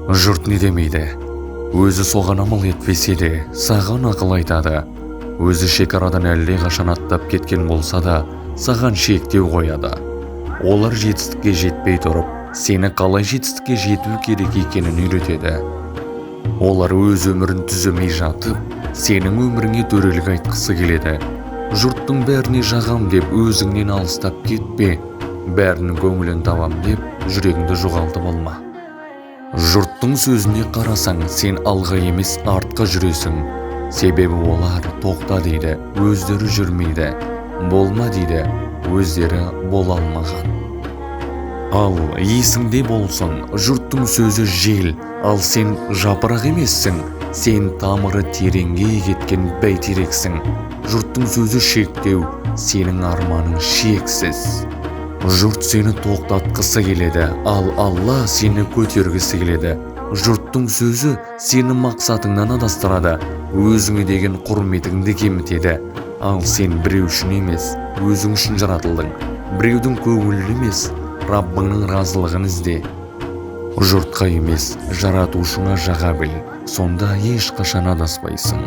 Жұрт не демейді? Өзі соған амал етпесе де, саған ақыл айтады. Өзі шекарадан әлдеқашан аттап кеткен болса да, саған шектеу қояды. Олар жетістікке жетпей тұрып, сені қалай жетістікке жету керек екенін үйретеді. Олар өз өмірін түземей жатып, сенің өміріңе төрелік айтқысы келеді. Жұрттың бәріне жағам деп өзіңнен алыстап кетпе, бәрінің көңілін табам деп жүрегіңді жоғалтып алма. Жұрттың сөзіне қарасаң, сен алға емес, артқа жүресің. Себебі олар тоқта дейді, өздері жүрмейді. Болма дейді, өздері бола алмаған. Ал есіңде болсын, жұрттың сөзі жел, ал сен жапырақ емессің, сен тамыры тереңге кеткен бәйтерексің. Жұрттың сөзі шектеу, сенің арманың шексіз. Жұрт сені тоқтатқысы келеді, ал Алла сені көтергісі келеді. Жұрттың сөзі сені мақсатыңнан адастырады, өзіңе деген құрметіңді кемітеді. Ал сен біреу үшін емес, өзің үшін жаратылдың. Біреудің көңілін емес, Раббыңның разылығын ізде. Жұртқа емес, жаратушыңа жаға біл, сонда ешқашан адаспайсың.